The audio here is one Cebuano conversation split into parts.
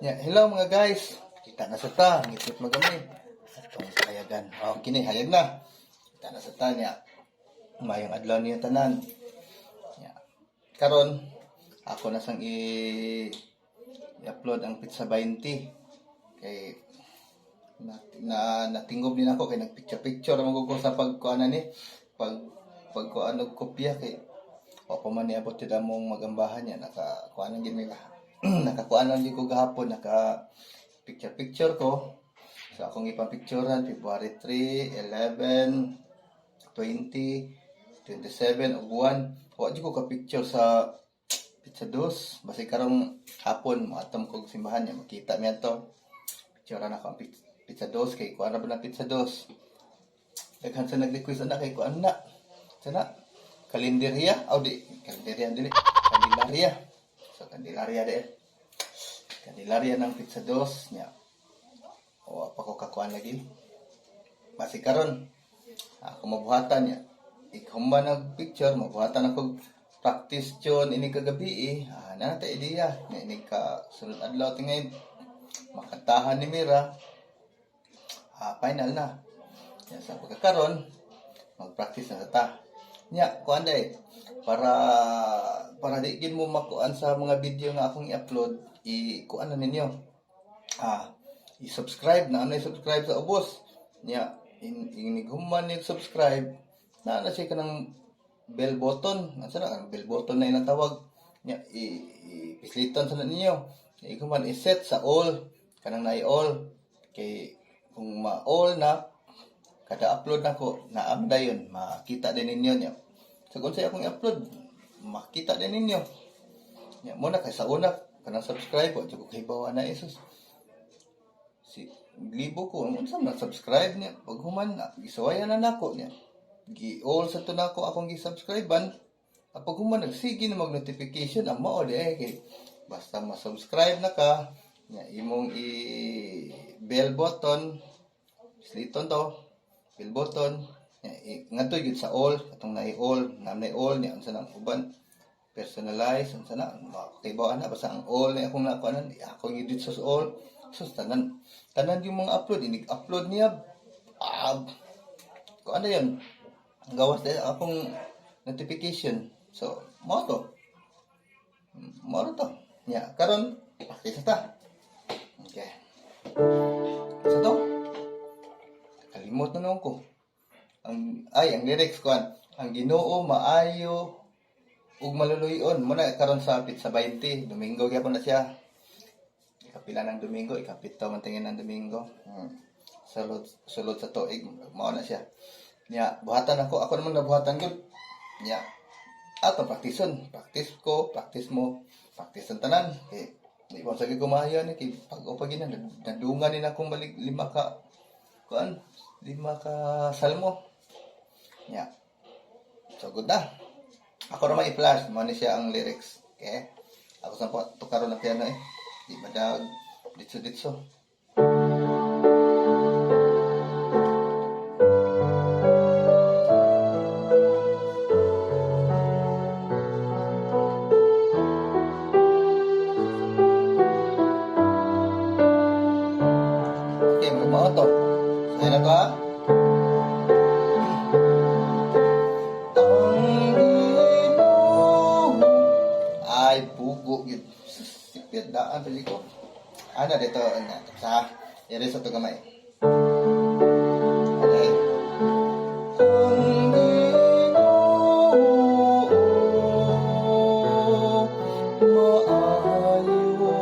Yeah, hello mga guys. Kita na sa ta, ngipit magami. Atong hayagan. Oh, kini hayag na. Kita na sa ta niya. Mayong adlaw niyo tanan. Ya. Karon ako na sang i-upload ang Pizza 20 kay na, na natingob din ako kay nagpicture-picture man ko sa pagkuan ni pag pagkuan og kopya kay wa pa man niabot tid among magambahan niya, naka kuan lang gid mi, nakakuan lang gid ko gahapon, naka picture picture ko. So akong ipang-picturean February 3, 11, 20, 27 ug 1. Wa jud ko ka picture sa Pizza Dos. Basi karong hapon moatom kog simbahan niya, makita mi ato. Picturean ako ang Pizza Dos kay kuan ra ba na Pizza Dos. Daghan sa nag-request ana kay kuan na. Sana kalendarya aw di kalendarya, dili Candelaria. So Candelaria di. Candelaria ng Pizza Dos niya. O pa ko kakuan lagi. Basi karon ako mabuhatan niya. Ikaw ba nag-picture, mabuhatan ako practice tune ini kagabi eh. Ah, na ta ideya. Nga ini ka sunod adlaw tingay makantahan ni Mira. Ah, final na. Ya, sa pagkakaron, mag-practice na sa ta. Nya, kuan day, para para di gid mo makuan sa mga video nga akong i-upload, i kuan na ninyo. Ah, i-subscribe na ano, i-subscribe sa ubos. Nya, inighuman ni subscribe, na na siya kanang bell button. Asa na ang bell button na ilang tawag? Nya, i pisliton sa na ninyo. Nya, i-set sa all, kanang na all. Kay kung ma-all na, kada upload nako naam dayon makita din ninyo niya. Sa kung sa akong i-upload, makita din ninyo. Nya mo na kay sa una kanang subscribe ko, ko kay bawa na isus. Si libo ko unsa man subscribe niya, pag human na gisuwayan na nako niya. Gi all sa to nako akong gi-subscribean. Pag human nagsige na mag notification ang mao di ay kay basta ma-subscribe na ka niya, imong i bell button sliton to bell button niya, ngadto gyud sa all, atong na all na na all niya, unsa nang uban, personalize, unsa na makaibaw na, basta ang all na akong nakuanan, akong i-edit sa all. So tanan tanan yung mga upload inig upload niya, ah, kung ano yun, gawas din akong notification. So mao to, mao to nya. Karon practice ta. Okay, sa to kalimot na noon ko ang ay ang lyrics kuan, ang Ginoo maayo ug maluluyon mo na. Karon sa Pizza 20, Domingo gyapon na siya, ikapila ng Domingo, ikapito man tingin ng Domingo. Sulod sulod sa tuig mao na siya nya. Buhatan ako, ako naman nabuhatan gyud nya. Ato praktison, practice ko, practice mo, practice ang tanan kay di ko sige kumayo ni kay pag o pag ina nadungan ni akong balik lima ka kuan, lima ka salmo nya. So good na. Ako ra i-flash mo ni siya ang lyrics. Okay, ako sa tukaron na piano eh, di madag ditso ditso. Okay, mao to. So na to ha. Ang Ginoo ay bugo gyud. Sipit daan pili ko. Ana dito ana sa iri sa to gamay. Okay. Ang Ginoo maayo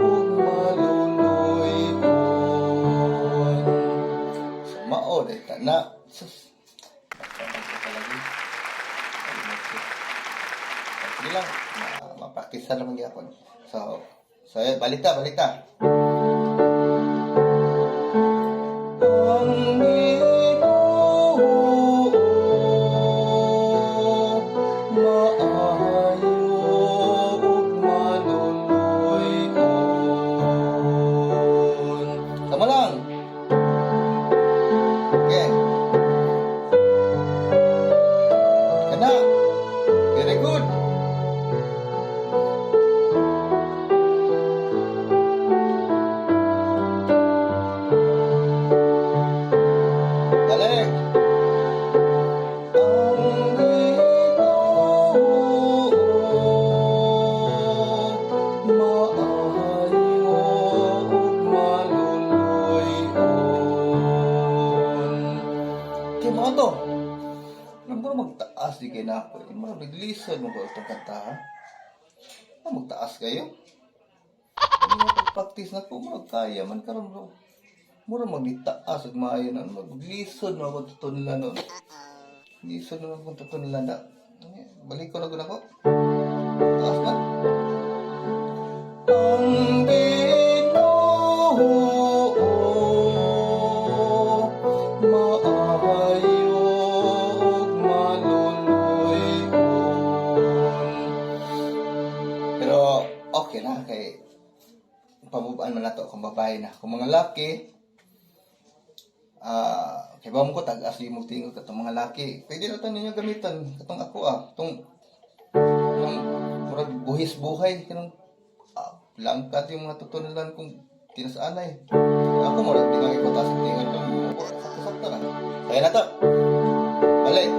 ug maluluy-on. So mao day ta na. Sus. Lagi. Sige lang, mapraktisan naman gyapon. So eh, balik ta, balik ta. Ang Ginoo maayo ug maluluy-on. Tama lang. Okay. Kana. Very good. Maayo ug maluluy-on. Kay mao to. Alam ko na magtaas di kay nako. Di mo naglisod mo ko itong kanta, ha? Ah, magtaas kayo? Hindi mo pag-practice na ko, magkaya man karon, bro. Mura magnitaas ug maayo na maglisod mo ako tutunlan no. Lisod na akong tutunlan na. Balik ko na gud ako. Taas na. Ang Ginoo maayo ug maluluy-on. Pero okay na kay pabubaan man nato kung babae na. Kung mga laki, kay ba mo ko tag-as di mo tingog katong mga laki. Pwede na to ninyo gamiton katong ako tong kanang murag buhis buhay kanang langkat yung mga tutunan kung tinasanay. Ako murag di makikita sa tingog to. Sakto-sakto na. Kaya na to. Balik.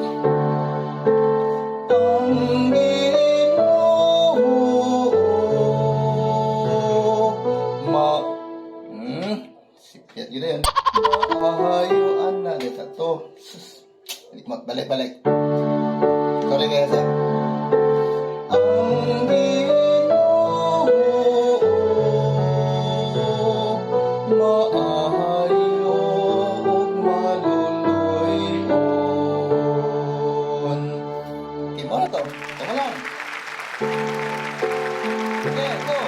Ang Ginoo ma sipyat yun na yun. Maayo ana dito to. Sus. Balik, balik, balik. Sorry guys, ha. Ang Ginoo maayo ug maluluy-on. Okay, mao na to. Tama lang. Okay, go.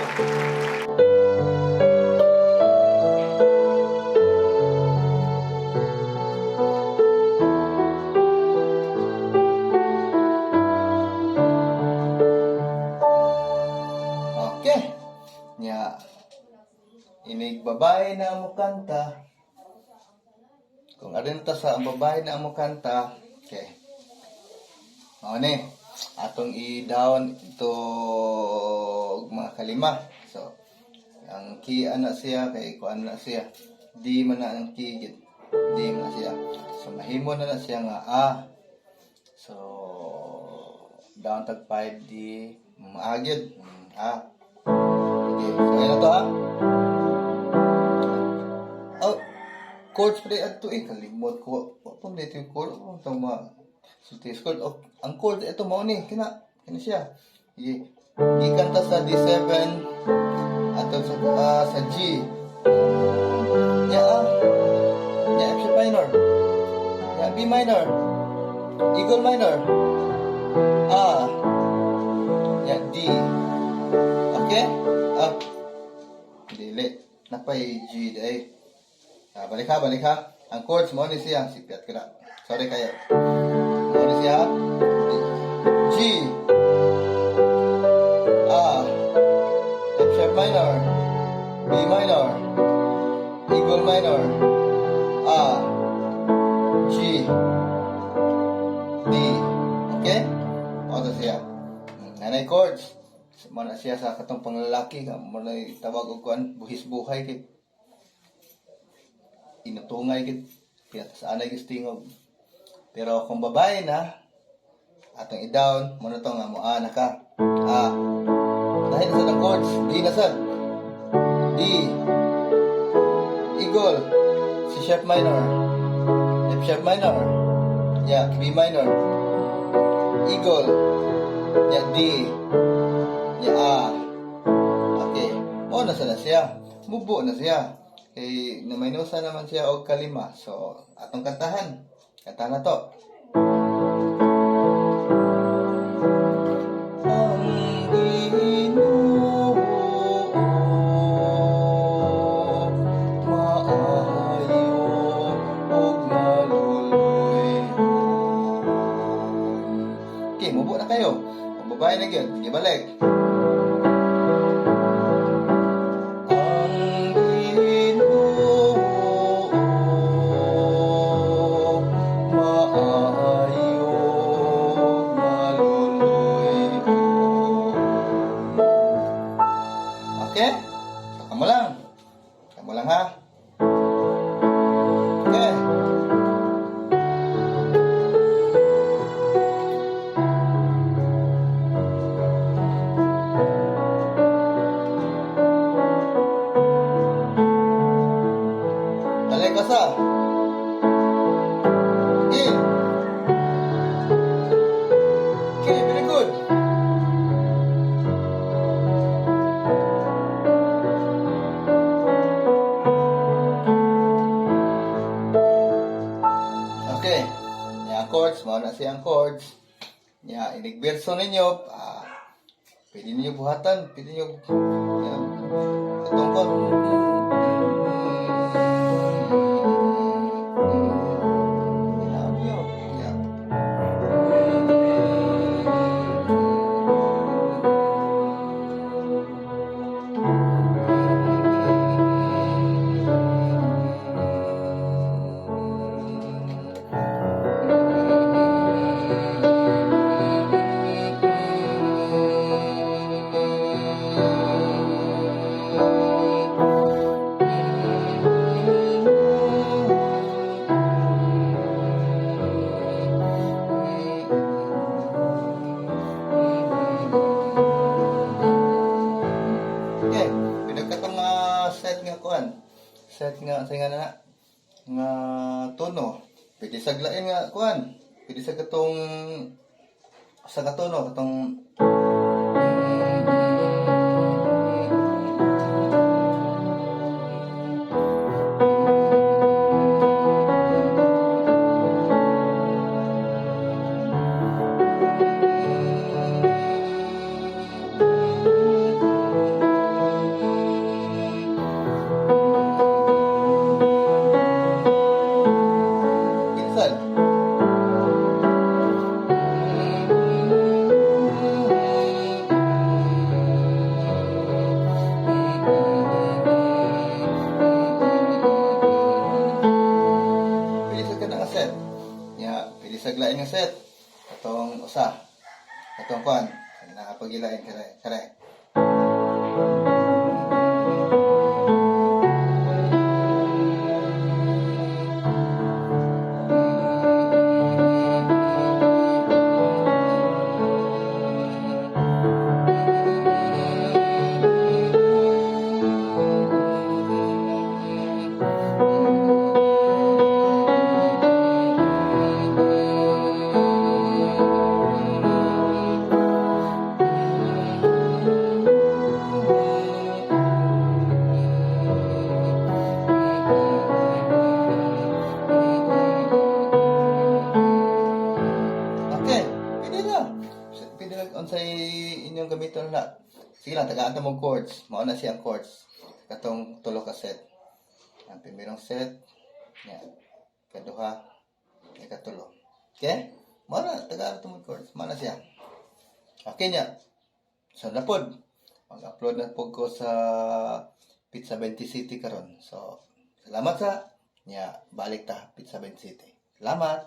Okay. Nya, inig babae na mo kanta. Kung arin ta sa ang babae na mo kanta, okay. Mao ni, atong i-down ito mga kalima. So, ang key ana siya kay kuan na siya. D man na ang key gid. D man na siya. So mahimo na na siya nga A. So down tag 5 D A gyud. A. Okay, so ayun na to, ha. Oh, chords pa adto eh kalimot ko. Wa pa dito yung chord. Oh, itong mga sulti chord. Oh, ang chord ito mao ni kina kina siya. Sige. Gikan ta sa D7 ato sa G. Nya A. Nya F sharp minor. Nya B minor. Eagle minor. A. Nya D. Okay? Ah. Dili. Napay G day. Ah, balik ha, balik ha. Ang chords mao ni siya. Sipyat ka na. Sorry kayo. Mao ni siya. G. A. F sharp minor. B minor. Eagle minor. A. G. D. Okay? Mao to siya. Nanay chords. Mao na siya sa katong panglalaki. Mao na tawag og kuan buhis buhay kay inutungay kay pinatasanay kay tingog. Pero kung babae na, atong i-down, mao na to nga mo A na ka. A. Dahil sa ang chords, D na sad. D. Eagle. C sharp minor. F sharp minor. Yeah, B minor. Eagle. Yeah, D. Yeah, A. Okay. Mao na sana siya. Mubo na siya. Kay namaynusa naman siya og kalima. So, atong kantahan. Kantahan na to. Ang Ginoo maayo ug maluluy-on. Okay, mubo na kayo. Kung babae na gyud, sige, balik. Ang Ginoo maayo maluluy-on. Okay? So, kamo lang. Kamo lang, ha. Okay. chords, mao na siyang chords. Nya, inig berso ninyo, pwede ninyo buhatan, pwede ninyo katong kon. Kailangan niyo. Yeah. Okay, pwede ka itong set nga kuan. Set nga sa nga na nga tono. Pwede saglain nga kuan. Pwede sa katong sa katono katong. Pinsan. Pili sa kana nga set. Nya, pili sa lain nga set. Katong usa. Katong kuan. Nakapagilain kare. Kare. Okay, pwede na. Pwede lang unsay inyong gamiton na. Sige lang, tagaan ta mong chords. Mao na siyang chords. Katong tulo ka set. Ang primerong set, yan. Kaduha, ikatulo. Okay? Mao na, tagaan ta mong chords. Mao na siya. Okay niya. So na pod. Mag-upload na pod ko sa Pizza 20 City karon. So, salamat sa nya, balik ta Pizza 20 City. Salamat.